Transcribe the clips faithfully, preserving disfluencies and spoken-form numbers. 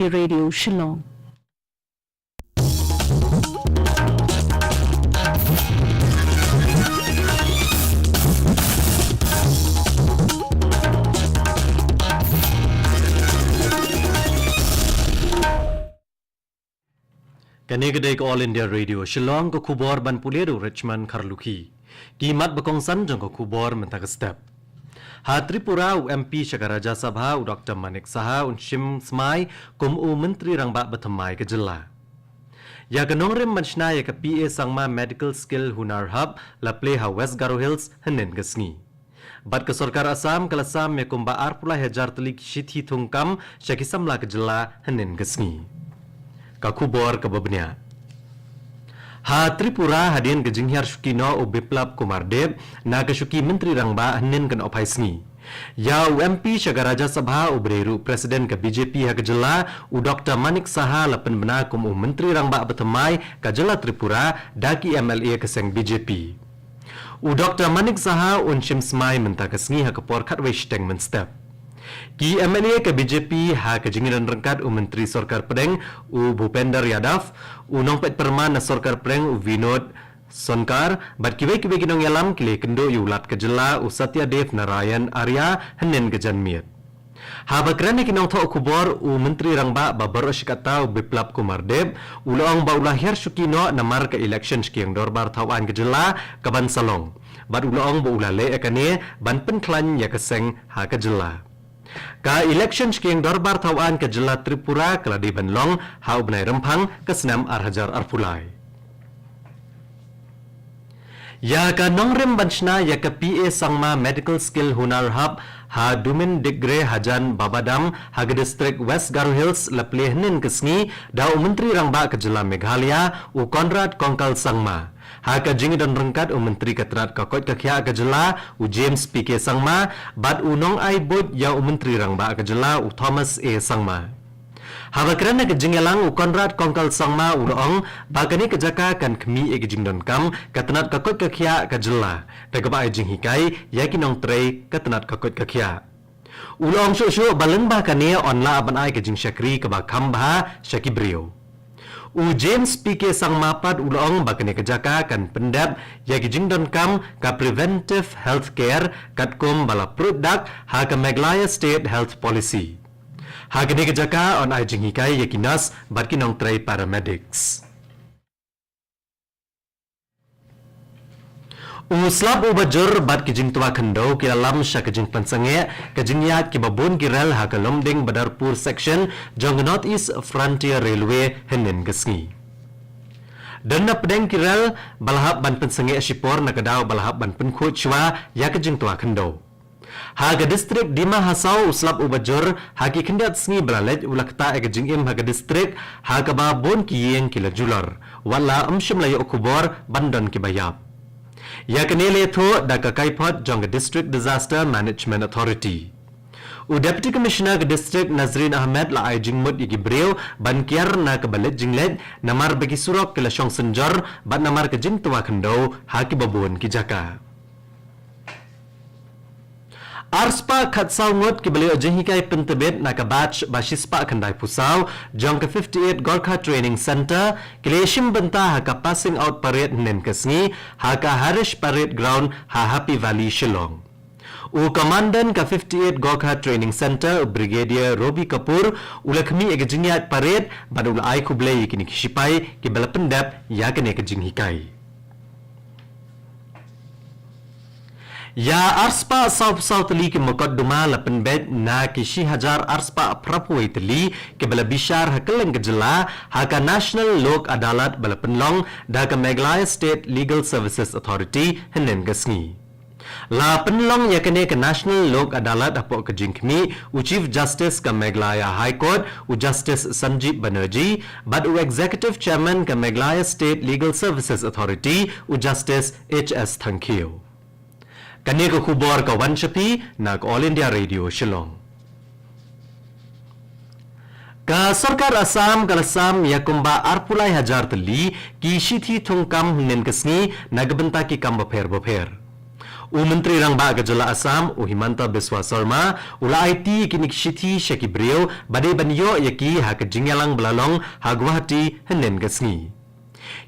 Radio Shillong. Kane ka dei ka All India Radio Shillong, ka khubor ban pule da u Richmond Kharlukhi. Ki mat ba kongsan jong ka khubor mynta ka step. Ha Tripura, u M P sha ka Rajya Sabha, u Doctor Manik Saha, un shim smai kum u Myntri Rangbah bathymmai ka jylla. Ïa ka nongrim ban shna ïa ka P A Sangma Medical Skill Hunar Hub la plie ha West Garo Hills hynnin ka sngi. Bad ka sorkar Assam ka la sam ïa kumba arphew lai hajar tylli ki shithi thungkam sha ki samla ka jylla hynnin ka sngi. Ka khubor kaba bniah. Ha Tripura, hadien ka jinghiar shuki noh u Biplab Kumar Deb na ka shuki Myntri Rangbah hynnin ka nohphai sngi, ïa u M P sha ka Rajya Sabha uba dei ruh President ka B J P ha ka jylla, u Doctor Manik Saha la pynbna kum u Myntri Rangbah bathymmai ka jylla Tripura da ki M L A ka seng B J P. U Doctor Manik Saha un shim smai mynta ka sngi ha ka por khatwei shiteng mynstep. Ki M L A ka B J P ha ka jingïadon ryngkat u Myntri Sorkar Pdeng u Bhupender Yadav, u nongpeit pyrman na Sorkar Pdeng u Vinod Sonkar bad kiwei kiwei ki nongïalam ki la ïakynduh ïa u Lat ka jylla u Satya Dev Narayan Arya hynnin ka janmiet. Haba kren ïa ki nongthoh khubor, u Myntri Rangbah ba baroh shi katta u Biplab Kumar Deb u la ong ba u la hiar shuki noh namar ka election shkieng dorbar thaw aiñ ka jylla ka ban sa long. Bad u la ong ba u la leh ïa kane ban pynkhlaiñ ïa ka seng ha ka jylla. Ka election shkieng dorbar thaw aiñ ka jylla Tripura ka la dei ban long ha u bnai Rymphang ka snem ar hajar arphew lai. Ïa ka nongrim ban shna ïa ka P A Sangma Medical Skill Hunar Hub ha Dumin Dikgre hajan Babadam ha ka district West Garo Hills la plie hynnin ka sngi da u Myntri Rangbah ka jylla Meghalaya u Conrad Kongkal Sangma, ha ka jingïadon ryngkat u Myntri ka tnat ka koit ka khiah ka jylla u James P K Sangma bad u nongai buit ïa u Myntri Rangbah ka jylla u Thomas A Sangma. Haba kren ha ka jingïalang, u Conrad Kongkal Sangma u la ong ba kane ka jaka kan khmih ïa ka jingdonkam ka tnat ka koit ka khiah ka jylla da kaba ai jinghikai ïa ki nongtrei ka tnat ka koit ka khiah. U la ong shuh shuh ba lyngba kane yn lah ban ai ka jingshakri kaba kham bha sha ki briew. U James P K Sangma pat u la ong ba kane ka jaka kan pyndep ïa ki jingdonkam ka preventive health care katkum ba la pruh dak ha ka Meghalaya State Health Policy. Ha kane ka jaka yn ai jinghikai ïa ki nurse bad ki nongtrei paramedics. U slap uba jur bad ki jingtwa khyndew ki la lam sha ka jingpynsangeh ka jingïaid kiba bun ki rel ha ka Lumding Badarpur section jong ka North East Frontier Railway hynnin ka sngi. Don na pdeng ki rel ba la hap ban pynsangeh shipor na ka daw ba la hap ban pynkhuid shuwa ïa ka jingtwa khyndew. Ha ka district Dima Hasao, u slap uba jur ha ki khyndiat sngi ba la leit u la ktah ïa ka jingim ha ka district ha kaba bun ki ïing ki la julor, wat la ym shym la ïoh khubor ban don kiba ïap. Ïa kane la ïathuh da ka kaiphod jong ka District Disaster Management Authority. U Deputy Commissioner ka district Nazreen Ahmed la ai jingmut ïa ki briew ban kiar na kaba leit jingleit namar ba ki surok ki la shong synjor bad namar ka jingtwa khyndew ha kiba bun ki jaka. Arspah khatsaw ngut kiba la ïoh jinghikai pyntbit na ka batch ba shispah khyndaiphew saw jong ka fifty-eight Gorkha Training Centre ki la ïashim bynta ha ka passing out parade hynnin ka sngi ha ka Harish Parade Ground ha Happy Valley, Shillong. U Commandant ka fifty-eight Gorkha Training Centre, u Brigadier Robi Kapoor, u la khmih ïa ka jingïaid parade bad u la ai khublei ïa kine ki shipai kiba la pyndep ïa kane ka jinghikai. Ïa arspah sawphew saw tylli ki mukotduma la pynbeit na ki shi hajar arspah phraphew wei tylli kiba la bishar ha kylleng ka jylla ha ka National Lok Adalat ba la pynlong da ka Meghalaya State Legal Services Authority hynnin ka sngi. La pynlong ïa kane ka National Lok Adalat hapoh ka jingkhmih u Chief Justice ka Meghalaya High Court, u Justice Sanjeev Banerjee, bad u Executive Chairman ka Meghalaya State Legal Services Authority, u Justice H S Thangkhiew. Kane ka khubor ka wan sha phi na ka All India Radio Shillong. Ka sorkar Assam ka la sam ïa kumba arphew lai hajar tylli ki shithi thungkam hynnin ka sngi na ka bynta ki kam bapher bapher. U Myntri Rangbah ka jylla Assam, u Himanta Biswa Sarma, u la aiti ïa kine ki shithi sha ki briew ba dei ban ïoh ïa ki ha ka jingïalang ba la long ha Guwahati hynnin ka sngi.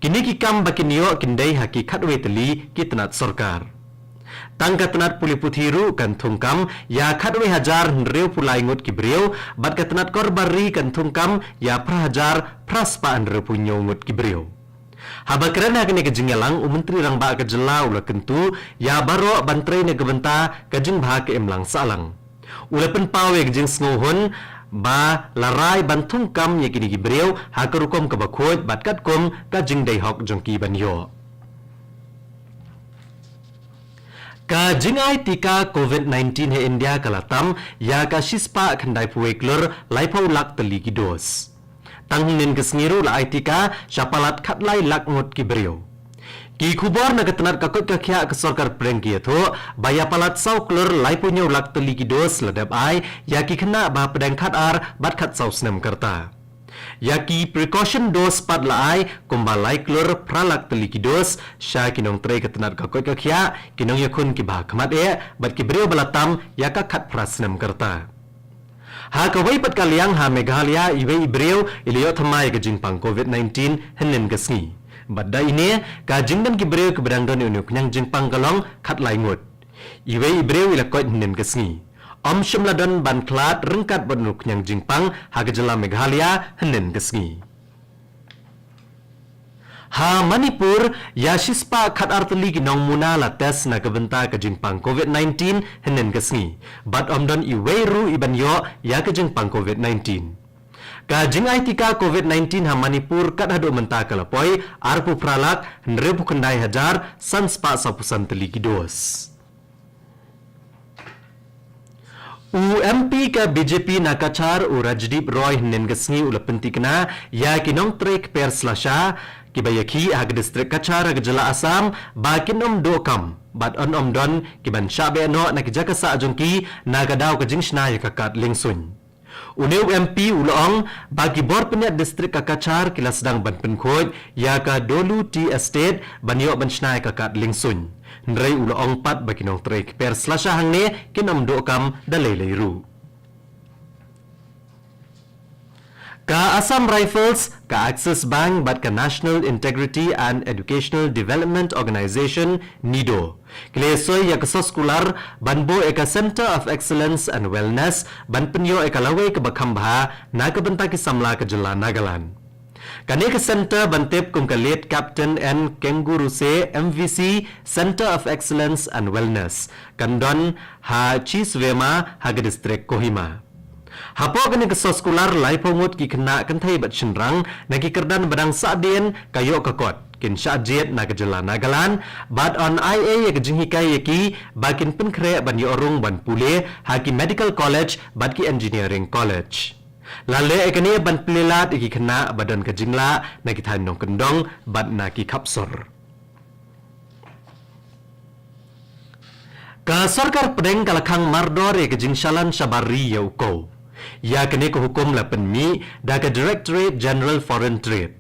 Kine ki kam ba kin ïoh kin dei ha ki khatwei tylli ki tnat sorkar. Tang ka tnat pule puthi ruh kan thung kam ïa khatwei hajar hynriewphew lai ngut ki briew, bad ka tnat kor bar ri kan thung kam ïa phra hajar phra spah hynriewphew hynñiew ngut ki briew. Haba kren ha kane ka jingïalang, u Myntri Rangbah ka jylla u la kyntu ïa baroh ban trei na ka bynta ka jingbha ka imlang sahlang. U la pynpaw ïa ka jingsngewhun ba la rai ban thung kam ïa kine ki briew ha ka rukom kaba khuid bad katkum ka jingdei hok jong ki ban ïoh. Ka jingai tika covid nineteen ha India ka la tam ïa ka shispah khyndaiphew wei klur laiphew lak tylli ki dos. Tang hynnin ka sngi ruh la ai tika sha palat khatlai lak ngut ki briew. Ki khubor na ka tnat ka koit ka khiah ka sorkar pdeng ki ïathuh ba ïa palat saw klur laiphew hynñiew lak tylli ki dos la dep ai ïa ki khynnah ba hapdeng khatar bad khatsaw snem ka rta. Ïa ki precaution dose pat la ai kumba lai klur phra lak tylli ki dos sha ki nongtrei ka tnat ka koit ka khiah, ki nongïakhun kiba ha khmat eh bad ki briew ba la tam ïa ka khatphra snem ka rta. Ha kawei pat ka liang, ha Meghalaya iwei i briew i la ïoh thymmai ïa ka jingpang covid nineteen hynnin ka sngi. Bad da ine, ka jingdon ki briew kiba dang don ïa une u khñiang jingpang ka long khatlai ngut. Iwei i briew i la koit hynnin ka sngi. Ym shym la don ban khlad ryngkat bad une u khñiang jingpang ha ka jylla Meghalaya hynnin ka sngi. Ha Manipur, ïa shispah khatar tylli ki nongmuna la test na ka bynta ka jingpang covid nineteen hynnin ka sngi. Bad ym don iwei ruh i ban ïoh ïa ka jingpang covid nineteen. Ka jingai tika covid nineteen ha Manipur kat haduh mynta ka la poi arphew phra lak hynriewphew khyndai hajar san spah sawphew san tylli ki dos. U M P ka B J P na Cachar, u Rajdeep Roy, hynnin ka sngi u la pynthikna ïa ki nongtrei kper slasha kiba ïakhih ha ka distrik Cachar ha ka jylla Assam ba kin ym duh kam bad yn ym don ki ban shah beh noh na ki jaka sah jong ki na ka daw ka jingshna ïa ka kad liengsuiñ. Une u M P u la ong ba ki bor pynïaid distrik ka Cachar ki la sdang ban pynkhuid ïa ka Dolu Tea Estate ban ïoh ban shna ïa ka kad liengsuiñ. Hynrei u la ong pat ba ki nongtrei kper slasha hangne kin ym duh kam da lei lei ruh. Ka Assam Rifles, ka Axis Bank bad ka National Integrity and Educational Development Organization, NIDO, ki la ïasoi ïa ka soskular ban buh ïa ka Centre of Excellence and Wellness ban pynïoh ïa ka lawei kaba kham bha na ka bynta ki samla ka jylla Nagaland. Kane ka centre ban tip kum ka Late Captain N Kenguruse M V C Centre of Excellence and Wellness kan don ha Chisvema ha ka distrik Kohima. Hapoh kane ka soskular, laiphew ngut ki khynnah kynthei bad shynrang na ki kyrdan ba dang sahdien ka ïoh ka kot kin shah jied na ka jylla Nagaland bad yn ai ei ïa ka jinghikai ïa ki ba kin pynkhreh ban ïoh rung ban pule ha ki medical college bad ki engineering college. La leh ïa kane ban plie lad ïa ki khynnah ba don ka jinglah na ki thaiñ nongkyndong bad na ki khapsor. Ka sorkar pdeng ka la khang mardor ïa ka jingshalan shabar ri ïa u kaw. Ïa kane ka hukum la pynmih da ka Directorate General Foreign Trade.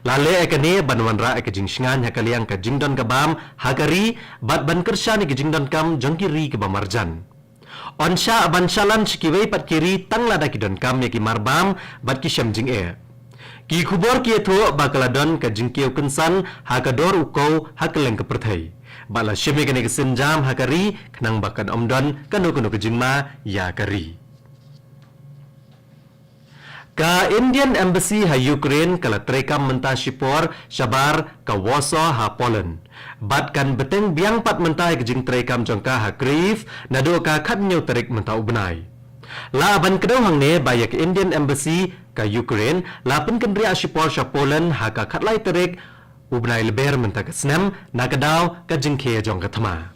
La leh ïa kane ban wanrah ïa ka jingshngaiñ ha ka liang ka jingdon ka bam ha ka ri bad ban kyrshan ïa ka jingdonkam jong ki ri kiba marjan. Yn shah ban shalan sha kiwei pat ki ri tang lada ki donkam ïa ki marbam bad ki shem jingeh. Ki khubor ki ïathuh ba ka la don ka jingkiew kynsan ha ka dor u kaw ha kylleng ka pyrthei. Bad la shim ïa kane ka sienjam ha ka ri khnang ba kan ym don kano kano ka jingma ïa ka ri. Ka Indian Embassy ha Ukraine ka la treikam mynta shipor shabar ka Warsaw ha Poland. Bad kan bteng biang pat mynta ïa ka jingtreikam jong ka ha Kyiv naduh ka khathynñiew tarik mynta u bnai. La ban kdew hangne ba ïa ka Indian Embassy ka Ukraine la pynkynriah shipor sha Poland ha ka khatlai tarik u bnai Lber mynta ka snem na ka daw ka jingkhie jong ka thma.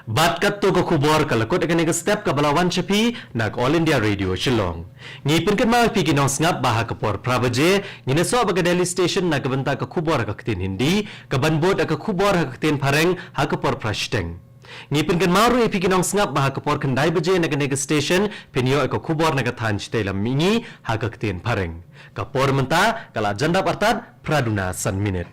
Bad katto ka khubor ka la kut ïa kane ka step kaba la wan sha phi na ka All India Radio Shillong. Ngi pynkynmaw ïa phi ki nongsngap ba ha ka por phra baje ngin ïasoh bad ka Delhi Station na ka bynta ka khubor ha ka ktien Hindi, ka ban bud ïa ka khubor ha ka ktien Phareng ha ka por phra shiteng. Ngi pynkynmaw ruh ïa phi ki nongsngap ba ha ka por khyndai baje na kane ka station phin ïoh ïa ka khubor na ka thaiñ shatei lam mihngi ha ka ktien Phareng. Ka por mynta ka la jan dap artat phra duna san minit.